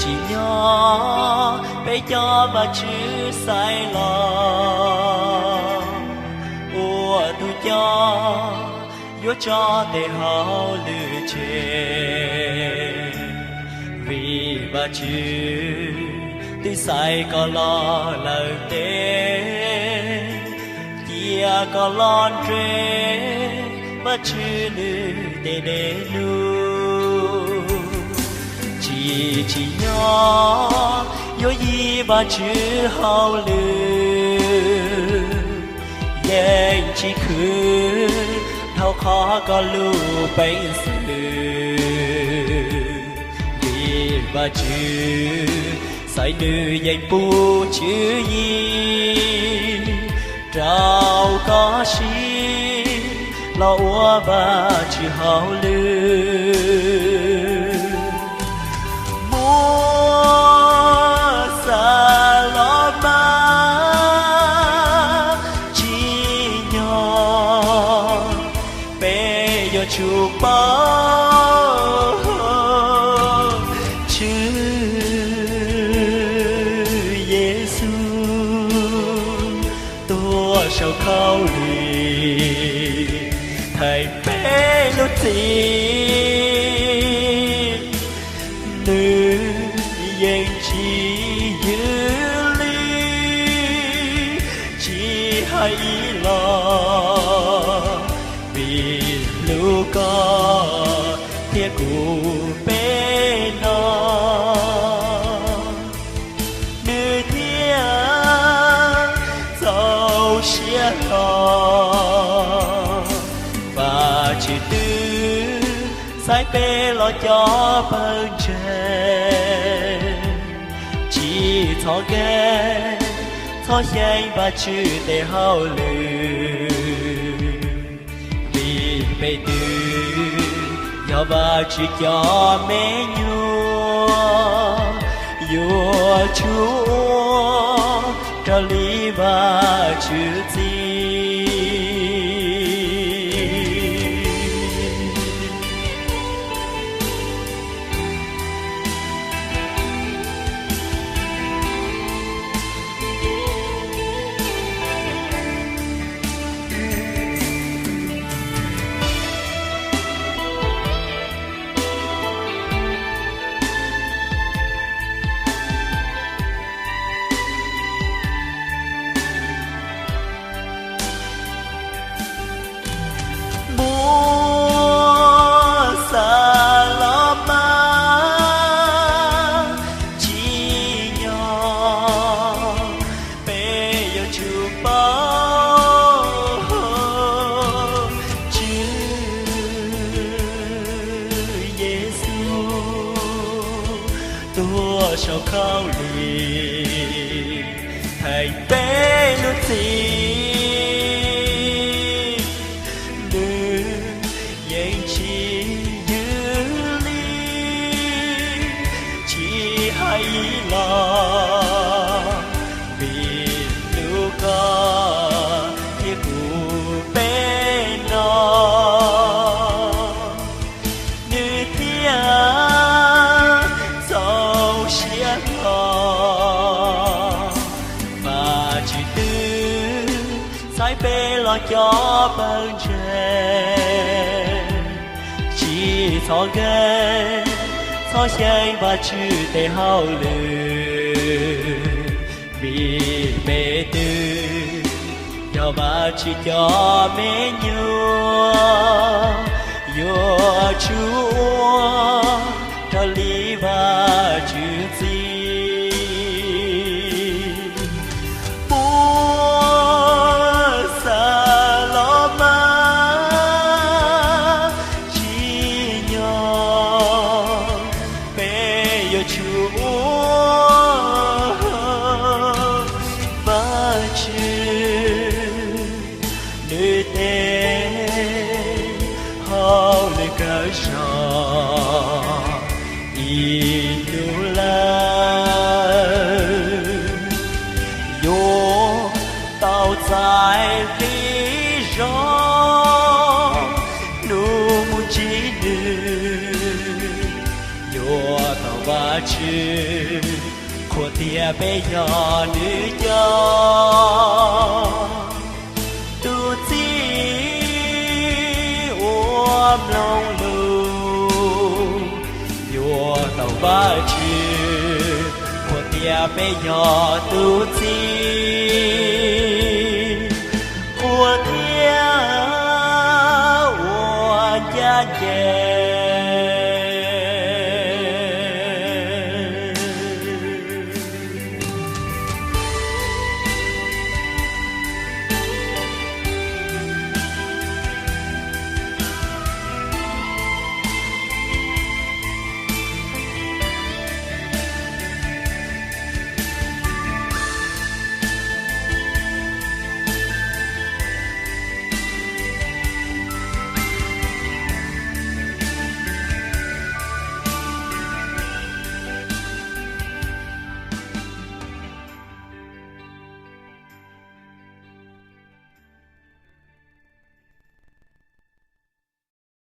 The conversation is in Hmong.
Tsim nyog peb cov Vajtswv xaiv los ua tus coj yuav tso tej hauj lwm tseg, vim Vajtswv twb xaiv koj los lawm tes, cia koj los nres Vajtswv nws tej dej lug. Tsis tsim nyog yuav yig Vajtswv hauj lwm, yeej tsis khwv dhau qhov koj lub peev xwm, vim Vajtswv xaiv nws yeej pub tswv yim rau koj siv los ua Vajtswv hauj lwm. Muab xav los mas tsim nyog peb yuav tsum paub Tswv Yexus tuag saum khaub lig theej peb lub txim. Nws yeej tsis ywj li, tsis hais ib los, vim hlub koj thiab kuv peb no, nws thiaj txaus siab hlo. Vajtswv twb xaiv peb los cov pawg ntseeg, tsis txhob nkees txhob xyeeb Vajtswv tej hauj lwm, vim peb twb yog Vajtswv cov me nyuam, yuav tsum ua raws li Vajtswv txib. Muab xav los mas tsim nyog peb yuav tsum paub Tswv Yexus tuag saum khaub lig theej peb lub txim. Nws yeej tsis ywj li, tsis hais ib los, vim hlub koj thiab kuv peb no, nws thiaj txaus siab hlo. Vajtswv twb xaiv peb los cov pawg ntseeg, tsis txhob nkees txhob xyeeb Vajtswv tej hauj lwm, vim peb twb yog Vajtswv cov me nyuam, yuav tsum ua raws li Vajtswv txib. Muab xav los mas tsim nyog peb yuav tsum ua Vajtswv nws tej hauj lwm kawg zog ib hnub lawm. Yuav tau txais qib zog hnub mus ntsib nws, yuav tau Vajtswv, qhuas tias peb yog nws cov tub txib uas mloog lus. Yuav tau Vajtswv, qhuas tias peb yog tub txib